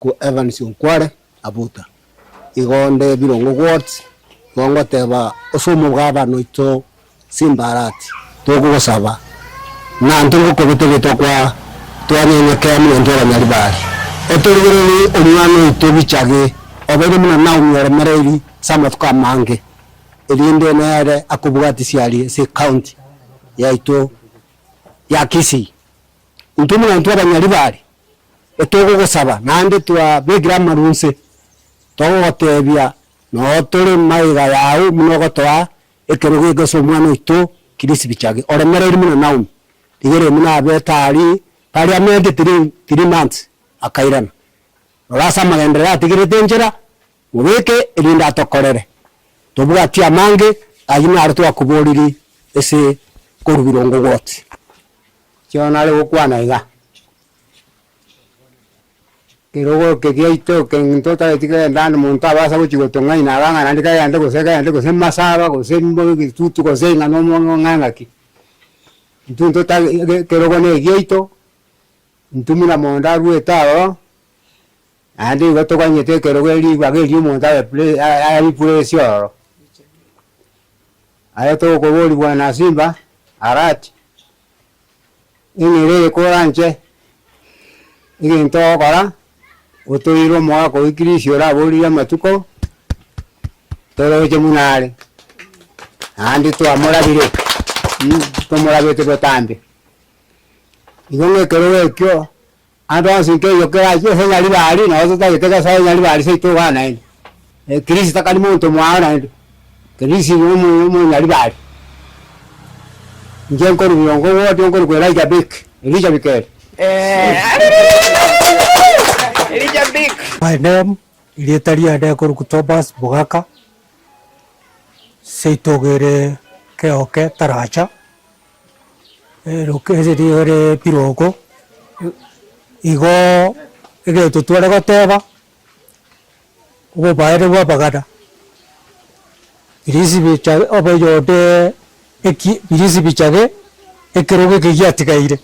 Ko Evans Onkware Abuta, igo nde Birongo Wards, igo ngoteba ase omogabana oito Simba Arati, tokogosaba ng'a intwe ngokobetegetwa kwa twanyenyekea buna intwe abanyaribari, otorigererie omwana oito Bichage obeire buna Naomi oremereiri ase amatuko amange, erinde nere akobwatisia aria ase ecounty yaito ya Kisii. Intwe buna intwe abanyaribari, Etogogosaba, naende twabekire amaru inse, togogotebia, Noo tore magega yao buna ogotoa ekerogo eke ase omwana oito Chris Bichage, oremereiri buna Naomi. Rigereria buna abete aria, parliament three months akairana. Rora ase amagenderero atigerete enchera, mobeke erinde atokorere. Tobwati amange, ayio naro twakoboriri ase korwa birongo gwoti. Chiona nare gokwana iga. Kerogo eke giaito eke ntotageti kegende ande monto abasa gochia gotong'aina iga ng'a naende kegende gose kegende gose masaba gose egetutu gose ng'a na omo ng'a ng'aki. Intwe ntotagete ekerogo na egiaito, intwe buna monto arwete aroro, naende igo toganyete ekerogo ribaga erio omonto abe pre areplace ororo. Aye tokoboria bwana Simba, Arati. Eng'era eye koranche, egento ogokora, otoire omogaka oyio Kristo oraboririe amatuko, toroche buna are, naende twamorabire tomorabete botambe. Igo ng'a ekerogo ekio, ande onsi nkeiyo kerache ase Nyaribari, nabo totagete gosoa Nyaribari seito igaa naende. Kristo takari monto mwao naende, Kristo nigo omo omonyaribari. Inche nkorwa birongo ward nkorokwa Elijah Bik, Elijah Bikeri. Elijah Bik. My name, erieta riane nkorokwa Thomas Mogaka, seito ere Keoke Taracha, ere Birongo, igo egento tware goteba. Obobaene bw'amagana, birisibicha oboyonde eki birisibichage ekerogo eke giatigaire,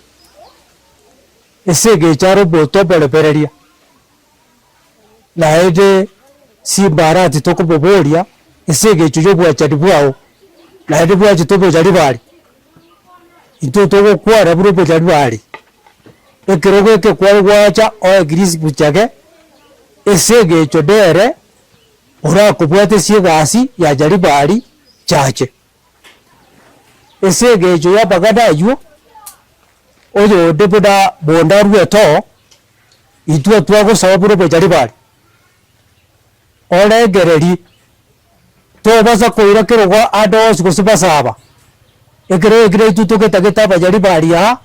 ase engencho are omonto omoremereria, naende chimbarati tokomoboria ase engencho ya obwanchani bwao, naende bwanchete omonyaribari, intwe togokwana buna omonyaribari. Ekerogo eke kware gwacha oe Kirisibichage, ase engencho nere orakobwatesie egasi ya Nyaribari chache. Ase engencho y'amang'ana ayio, oyonde buna bonde aruete oo, intwe twagosaba buna omonyaribari, orengererie tobasa koira kerogo ande onsi gose basaba, ekero ekio naintwe togetagete abanyaribari aa,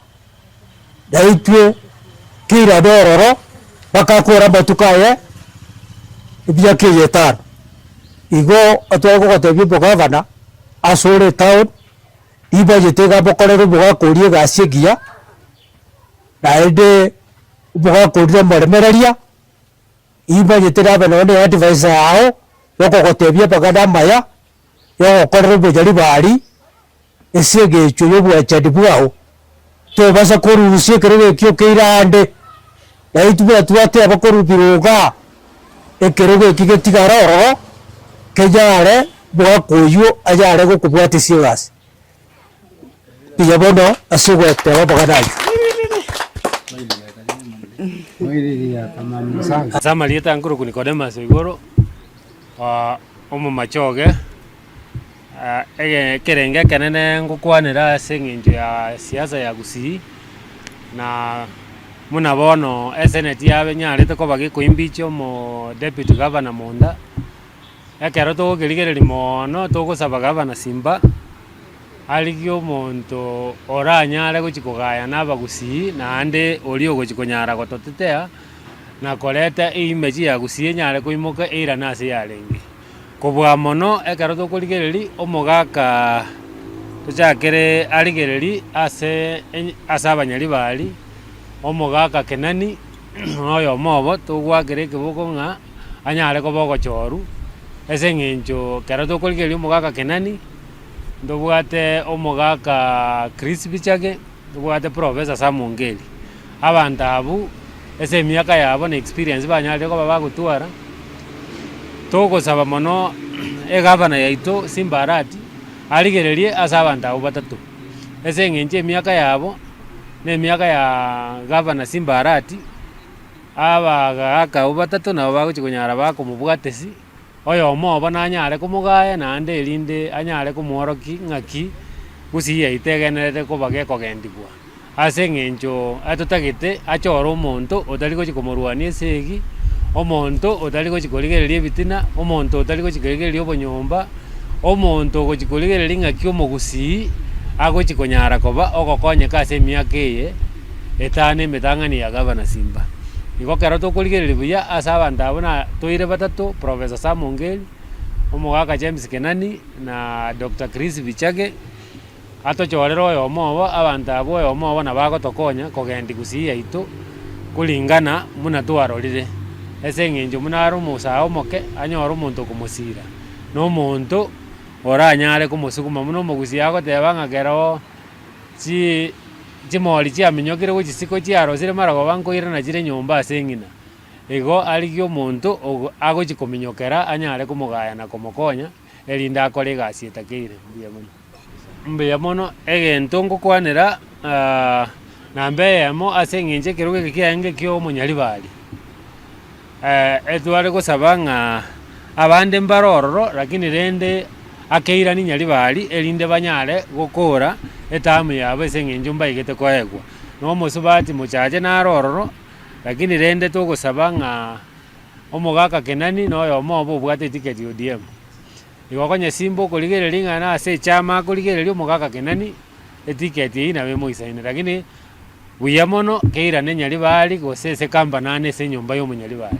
naintwe keirane ororo mpaka akore amatuko aye emiaka eye etano. Igo tware gogotebia omogavana ase ore etown, rimanyete iga mokorere omogaka oria egasi engiya, naende omogaka oria nomoremereria. Imanyete nabe nonya ne advice yao yokogotebia amang'ana amaya, yogokorera omonyaribari ase eng'encho y'obwanchani bwao, tobasa korusia ekerogo ekio keire ande, na intwe buna twateba korwa birogo aa, ekerogo eki getigare ororo, kenyare omogaka oywo anyare gokobwatisia egasi. Mbuya mono ase ogoteba amang'ana ayio. Ase amarieta nkorokwa Nicodemus Oigoro, omomachoge, ege ekerengo ekenene ngokwanera ase eng'encho ya siasa ya gusii, na buna bono eseneti yabe enyarete koba gekoimbicha omo deputy governor monda. Ekero togokerigereria moono togosaba gavana Simba, arigie omonto oranyare gochia kogaya na abagusii naende oria ogochia konyara gototetea, na koreta eimage ya gusii enyare koimoka eirane ase yarenge. Kobua mono ekero tokorigereria omogaka tochakere arigereria ase ase abanyaribari, omogaka Kenani na oyomo obo togoakera ekeboko ng'a. anyare koba ogochorwa, ase eng'encho ekero tokorigereria omogaka Kenani, ntobwate omogaka Chris Bichage, ntobwate Professor Sam Ongeri. Abanto abwo, Ase emiaka yabo na experience banyarire koba bagotwara, togosaba mono egavana yaito Simba Arati, arigererie ase abanto abwo batato. Ase eng'encho emiaka yabo, na emiaka ya gavana Simba Arati, abagaaka abwo batato nabo bagochi konyara bakomobwatesi, oyomo obo nanyare komogaya naende erinde anyare komworokia ng'aki gusii yaito egendererete koba gekogendigwa. Ase eng'encho atotagete achore omonto otari gochia komorwania esegi, omonto otari gochia korigereria ebitina, omonto otari gochia korigereria obonyomba, omonto ogochia korigereria ng'aki omogusii agochia konyara koba ogokonyeka ase emiaka eye etano emetang'ani ya gavana Simba. Igo ekero tokorigereria buya ase abanto abwo na toire batato, Professor Sam Ongeri, omogaka James Kenani, na Doctor Chris Bichage. Atochorere oyomo obo, abanto abwo oyomo obo nabo agotokonya kogendia gusii yaito kulingana buna twarorire. Ase eng'encho buna are omosae omoke, anyore omonto okomosira, na omonto oranyare komosuguma buna omogusii agoteba ng'a keroo chi chimori chiaminyokire gochia isiko chiarosire marogoba nkoirana chire nyomba ase eng'ina. Igo arigie omonto ogo agochia kominyokera anyare komogaya na komokonya. Erinde akore egasi etakeire. Mbuya mono. Mbuya mono, egento ngokwanera namba eyemo ase eng'encho ekerogo eke kiaenge kia omonyaribari, etware gosaba ng'a abande mbare ororo lakini rende akeirani nyaribari erinde banyare gokora etamu yabo ase eng'encho mbaigete koegwa. Na omosubati mochache nare ororo, lakini rende togosaba ng'a. Omogaka Kenani na oyomo obo obwate etiketi ya ODM. Igo konya Simba okorigereria ng'a nase echama akorigereria omogaka Kenani, etiketi eyio nabo emoisaine lakini buya mono keirane Nyaribari gose ase Kambanane ase enyomba ya omonyaribari.